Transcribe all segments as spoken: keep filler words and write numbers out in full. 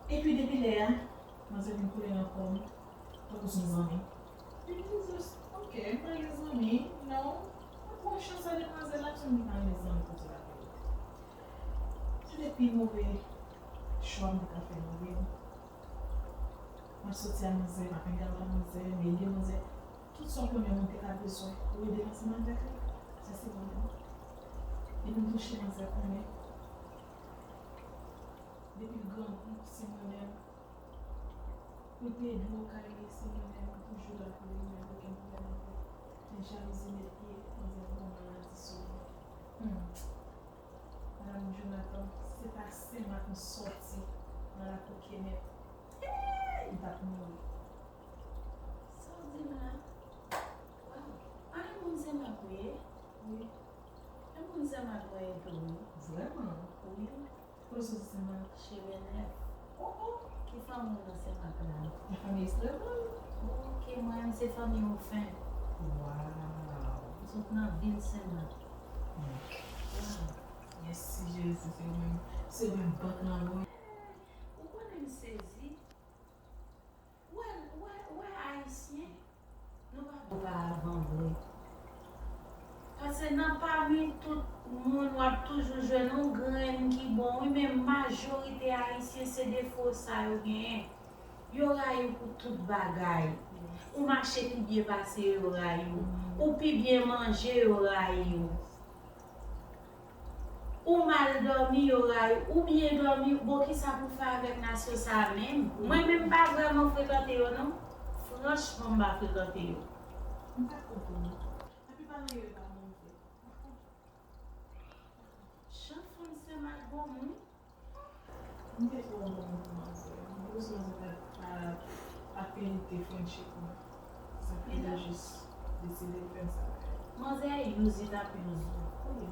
Epi depi lè a, manzè vin koule nan kò m tankou se yon zanmi. Epi m di, ok, m pa gen zanmi, non. Mwen pran chans a demwazèl la, se m ki pa gen zanmi pou di la verite. Se te pi move chwa m te ka fè nan vi m. M ap soti ak manzè, m ap hang out ak manzè, m ede manzè. Tout sa w konnen yon moun te ka bezwen, ou ede l ansanm avèk li. Sa se mwen menm. Epi m touche manzè konnen. Depi l grangou, se mwen menm. Pou l peye dlo kay li, se mwen menm. M toujou la pou li, m pa gen okenn pwoblèm avè l. Men jalouzi met pye, manzè pran maladi sou li. Hmm. Madanm Jonathan, si se pa Senmak m sòti nan lakou Kenneth, hey, m t ap mouri. Sa w di m la? Waw! Ann, e moun Senmak ou ye? Wi. E moun Senmak mwen ye tou, wi. Vrèman? Wi. Kote w soti Senmak? Chemenèf. Oh, oh! Ki fanmi w nan Senmak la? Nan fanmi Estrèl. Ok, mwen menm se fanmi Ofen. Waw! M sot nan vil Senmak. Ok. Waw! Mèsi Jezi, se ou menm, se ou menm bank lan wi. Ou konnen m sezi. Wè, wè, wè Ayisyen, nou pa bon pa avan vre. Paske nan pami tout moun, w ap toujou jwenn yon grenn ki bon, wi, men majorite Ayisyen, se defo sa yo genyen. Yo rayi w pou tout bagay. Ou mache pi byen pase yo, yo rayi w. Ou pi byen manje, yo rayi w. Ou mal dòmi, yo rayi w. Ou byen dòmi, bon, kisa pou fè avèk nasyon sa a menm? Mwen menm, m pa vrèman frekante yo, non. Franchman, m pa frekante yo. M pa kont ou, non. Laplipa nan yo, yo pa move. Jan fanm Senmak bon moun. M te twò bon pou manzè. M te bezwen manzè pa, pa, pa perite friendship mwen. Se sa k fè m jis deside fè m sa bagay. Manzè use it ap use ou. Wi.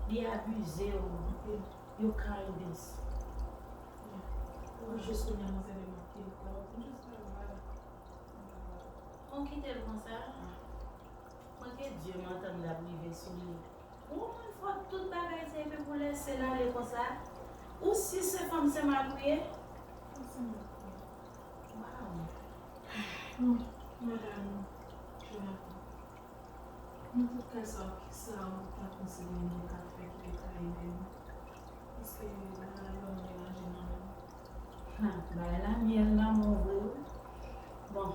Li abize w. Anpil. Yo kindness. Wi. Ou jis kounye a manzè vin manke l twòp. M jis pa vle. M pa vle. Bon, kite l konsa. Ah. Mwen ke Dye m antann l ap rive sou li. Ou konn fò tout bagay se epi pou lèse l ale konsa? Ou si se fanm Senmak ou ye? Fanm Senmak mwen ye. Waw. Bon, madanm Jonathan, nan tout ka sa, kisa ou ta konseye m mwen ka fè ki te ka ede m? Paske bagay la vrèman melanje nan men m. Ha, bagay la myèl lanmou vre wi. Bon,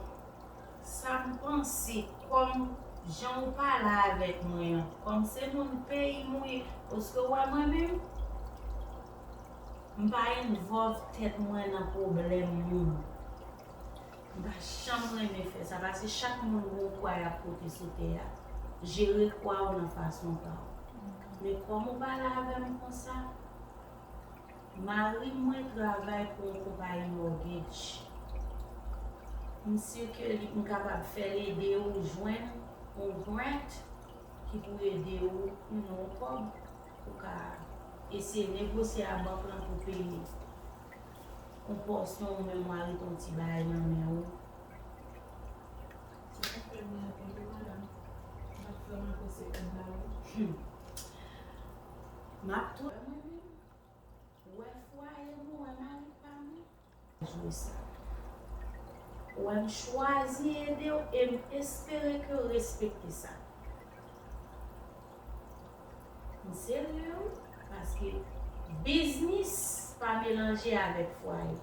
sa m panse, kòm jan ou pale avèk mwen an, kòm se moun peyi m ou ye, paske w wè mwen menm, m pa envòlv tèt mwen nan pwoblèm moun. M pa janm renmen fè sa, paske chak moun gon kwa y ap pote sou tè a. Jere kwa w nan fason pa w. Men kòm ou pale avè m konsa, mari mwen travay pou yon konpayi mortgage. M si ke li, m kapab fè l ede w jwenn yon grant ki pou ede w, you know, yon kòb pou ka eseye negosye a bank lan pou peye yon pòsyon ou menm w a rete yon ti bagay nan men w. Sa pa fè m yon anpil wi, madanm. M ap vrèman apresye èd la wi. Hmm. M ap tou. Mwen menm, wè fwaye m, wè mari pa m. Jwe sa. Wè m chwazi ede w e m espere ke w respekte sa. M serye wi, paske biznis pa melanje avèk fwaye.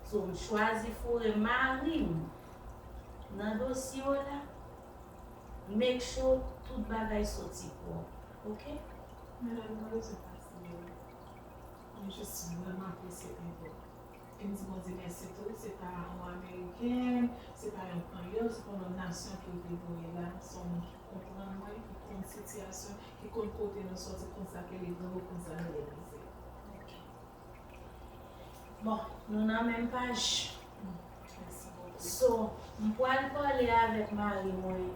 So, m chwazi foure mari m nan dosye w la. Make sure tout bagay soti pwòp, oke? Madanm, m pa bezwen pase. Mwen jis vrèman apresye èd ou. E m di Bondye mèsi tou, se pa yon Ameriken, se pa yon Panyòl, se pa yon lòt nasyon ke w te voye la. Se yon moun ki konprann mwen, ki konn sitiyasyon, ki konn kote nou soti, konn sa ke li dwe, konn sa nou dwe vize. Bon, nou nan menm paj. Mèsi bokou. So, m pral pale avèk mari mwen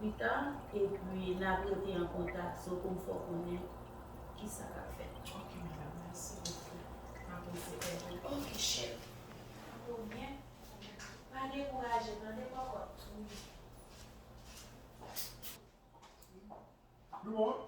pita, epi n ap rete an kontak, so pou m fè w konnen kisa k ap fèt. Ok, madanm, mèsi bokou. M apresye èd ou. Ok, cheri. Tanpri byen. Pa dekouraje, tande, kòkòt. Nou bon?